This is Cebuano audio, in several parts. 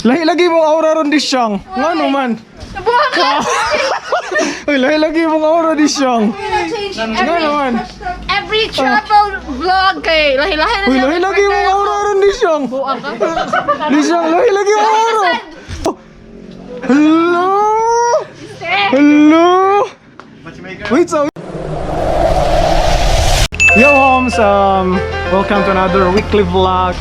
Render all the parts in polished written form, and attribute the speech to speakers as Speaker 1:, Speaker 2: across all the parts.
Speaker 1: Lahi lagi mong aura ron di siyang. Ngano man?
Speaker 2: Nabuha ka!
Speaker 1: Uy, lahi lagi mong aura di siyang.
Speaker 2: Change
Speaker 1: Ngano
Speaker 2: every,
Speaker 1: man?
Speaker 2: every travel vlog kay lahi-lahi na
Speaker 1: Uy,
Speaker 2: siya.
Speaker 1: lahi lagi mong aura ron di siyang.
Speaker 2: Buang ka.
Speaker 1: Di siyang, lahi lagi mong aura. Oh. Hello! Hello! Wait, so Yo Homes! Welcome to another weekly vlog.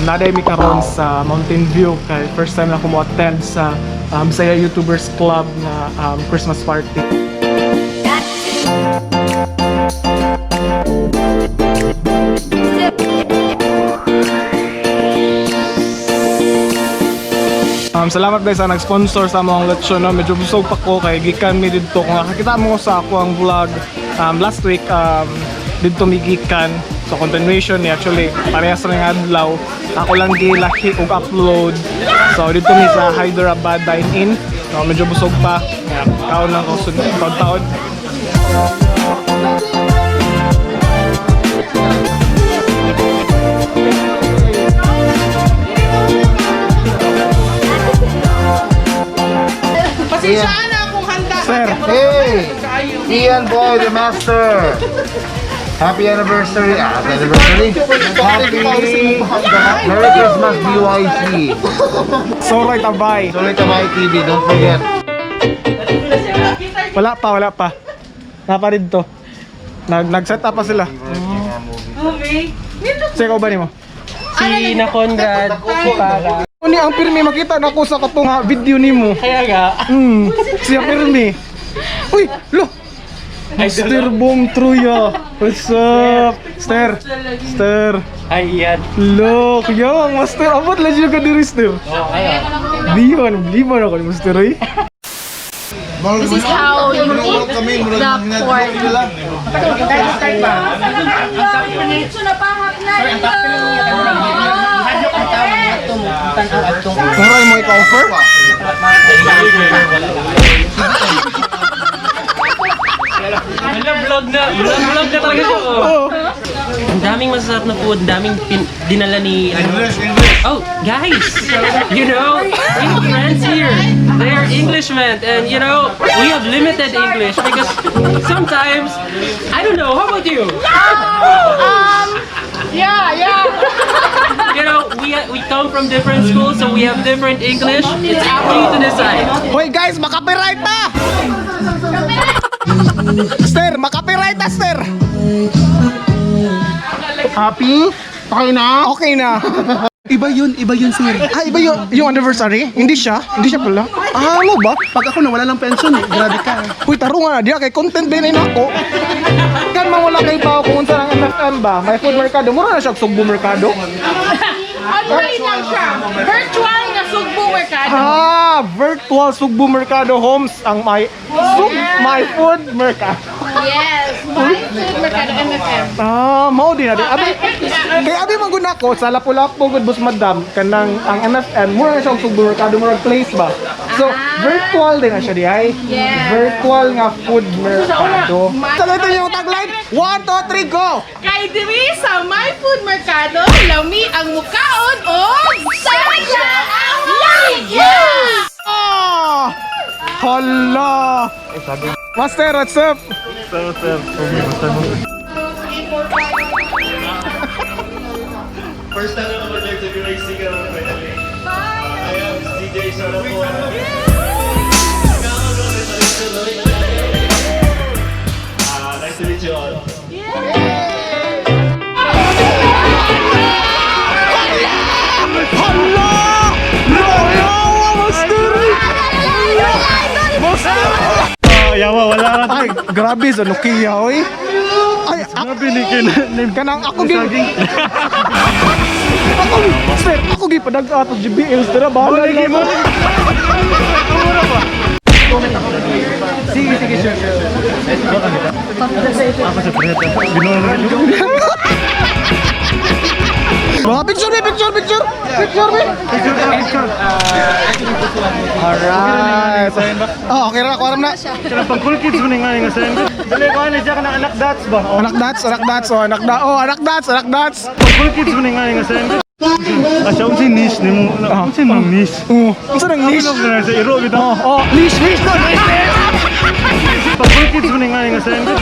Speaker 1: Naday mi karon sa Mountain View kay first time na ako mo attend sa Bisaya YouTubers Club na Christmas party. Salamat guys sa nag-sponsor sa among lechon, no. Medyo busog pa ko kay gikan mi didto. Kung nakakita mo sa ako ang vlog last week, didto mi gikan. So continuation ni, actually parehas ra nga adlaw. Ako lang gilahi og upload. So didto mi sa Hyderabad dine-in. No, medyo busog pa. Yeah, kaon lang ko taon-taon.
Speaker 3: Pasensya na kung handa.
Speaker 1: Sir,
Speaker 4: Hey! Ian Boy, the master! Happy anniversary! Ah, happy anniversary! Happy Merry Christmas, BYC!
Speaker 1: Soroy Tabay.
Speaker 4: Tuloy Tabay TV, don't forget.
Speaker 1: Wala pa, wala pa. Napa dito. Nag-set up pa sila. Sige, ba nimo?
Speaker 5: Si na Conrad, si Para.
Speaker 1: Uni ang pirmi makita na ako sa katong ha, video nimo.
Speaker 5: Kaya nga.
Speaker 1: Siya pirmi. Uy, lo. Master Bong Truya. What's up? Ster. Ster.
Speaker 5: Ay, yan.
Speaker 1: Look, yo, ang master. Abot lang siya ka diri, Ster.
Speaker 5: Oh, kaya.
Speaker 1: Liban, liban ako ni Master eh.
Speaker 2: This is how you eat the corn.
Speaker 1: Muray mo ika-offer?
Speaker 5: Hala, vlog na. Vlog, vlog na talaga siya. Oh.
Speaker 1: Oo.
Speaker 5: Ang daming masasarap na food. Ang daming dinala ni... Ano. Oh, guys! We have friends here. They are Englishmen. And, we have limited English because sometimes... I don't know. How about you?
Speaker 2: Yeah.
Speaker 5: We come from different schools, so we have different English. It's up to you to decide.
Speaker 1: Hoy guys, makapiright na! Ster, makapiright na, Ster!
Speaker 4: Happy? Okay na?
Speaker 1: Okay na.
Speaker 6: Iba yun, sir.
Speaker 1: Ah, iba yung anniversary? Hindi siya? Hindi siya pala? Ah, ano ba?
Speaker 6: Pag ako nawala ng pension, eh, grabe ka.
Speaker 1: Uy, tarong nga na diya kay content din ay nako. Kan man wala kay tao kung unsa ang MFM ba? May food mercado, mura na siya og Sugbo Mercado.
Speaker 3: Online lang siya. Virtual na Sugbo Mercado.
Speaker 1: Ah, virtual Sugbo Mercado Homes ang my Sug my food mercado.
Speaker 2: Yes, my food mercado MFM.
Speaker 1: Ah, mao din na di. Abi, kay abi man gud nako sa Lapu-Lapu gud boss madam kanang ang MFM mura na siya og Sugbo Mercado, murag place ba. So, virtual din na siya di ay.
Speaker 2: Yeah.
Speaker 1: Virtual nga food mercado. Tuloy ito yung tagline. 1, 2, 3, go!
Speaker 3: Kay diri sa My Food Mercado, lami ang mukaon o
Speaker 2: Saya ang ligya!
Speaker 1: Ah! Hala! Master, what's up?
Speaker 7: First time na mag-live sa BYC ka naman, by the way. I am CJ Sarapon. Ah, nice to meet you all.
Speaker 1: Hala! Royawa, Master! Master!
Speaker 7: Yawa, wala ka.
Speaker 1: Ay, grabe sa Nokia, oy. Ay, ako kanang ako gi. Ako, sir, ako gi padag ato GBL sir, bahala na.
Speaker 7: Mo
Speaker 1: Sige, sige, sure, sure. Mga picture me, picture, picture. Picture me.
Speaker 7: Picture ka, picture.
Speaker 1: Alright. Oh, okay ra, kuwaram na.
Speaker 7: Kana pang cool kids mo ni nga nga sen. Dali ko ani siya kanang anak dats ba? Oh,
Speaker 1: Anak dats, oh, anak da, oh, anak dats, anak dats.
Speaker 7: pang cool kids mo ni nga nga sen. Asa unsa niche nimo? Unsa nang niche?
Speaker 1: Oo. Unsa nang niche?
Speaker 7: Sa iro bitaw.
Speaker 1: Oh, leash, leash, no, leash, leash.
Speaker 7: Pag kids mo ni nga sa English.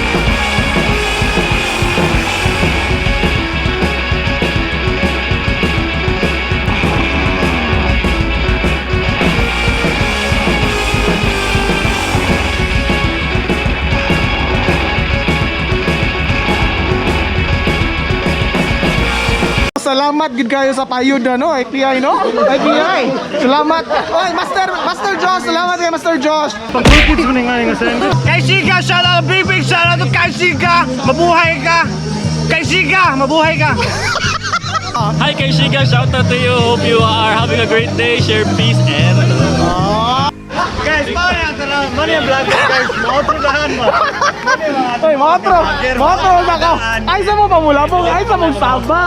Speaker 1: Salamat gid kayo sa payod ano, IPI no? IPI. Salamat. Oy, Master Master Josh, salamat kay Master Josh.
Speaker 7: Pag kids mo ni nga sa English.
Speaker 8: Kay Siga, shout out, big big shout out to Kay Siga. Mabuhay ka. Kay Siga, mabuhay ka.
Speaker 7: Hi kay Shiga, shout out to you. Hope you are having a great day. Share peace and love.
Speaker 8: Guys, paano yan? Money ang vlog, guys. Maotro dahan mo.
Speaker 1: Oy, motro. Motro na ka. Ay sa mo pamulabong, ay sa mong saba.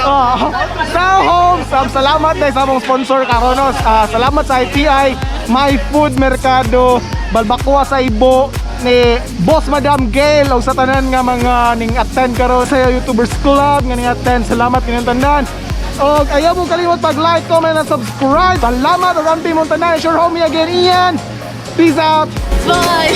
Speaker 1: Oh. Sa home, salamat dahil sa mong sponsor karon no. Salamat sa IPI, My Food Mercado, Balbacoa sa Ibo ni Boss Madam Gail og sa tanan nga mga ning attend karon sa YouTubers Club nga ning attend. Salamat kining tanan. Og ayaw mo kalimot pag like, comment and subscribe. Salamat ug ampi mong tanan. It's your homie again, Ian. Peace out.
Speaker 2: Bye!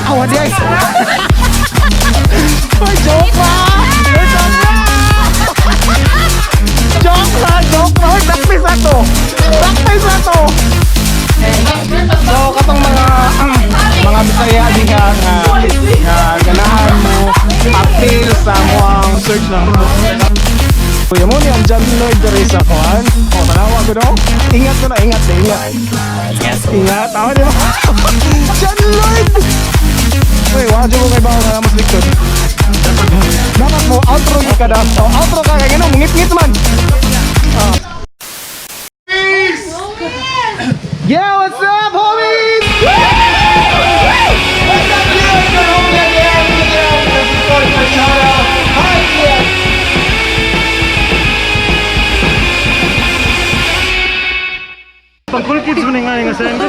Speaker 1: Awa di ay. Hoy, joke ba? Hoy, joke ba? Joke na, joke na. Hoy, practice na to. Practice na to. So, katong mga Bisaya diha nga ganahan mo appeal sa moang search lang. Kuya mo ni ang John Lloyd diri sa kuan. O, tanawa ko no. Ingat ko na, ingat, ingat. Ingat, tama di ba? John Lloyd! Uy, wala dyan ko kay baka nga mas likod. Dapat mo, outro ka da. Oh, outro ka, kaya gano'n, mungit-ngit man. Ah. Yeah, what's up, homies? What's up, guys? Your homie again. Support my channel. Hi, yeah.
Speaker 7: Pag kids mo ni nga sa English.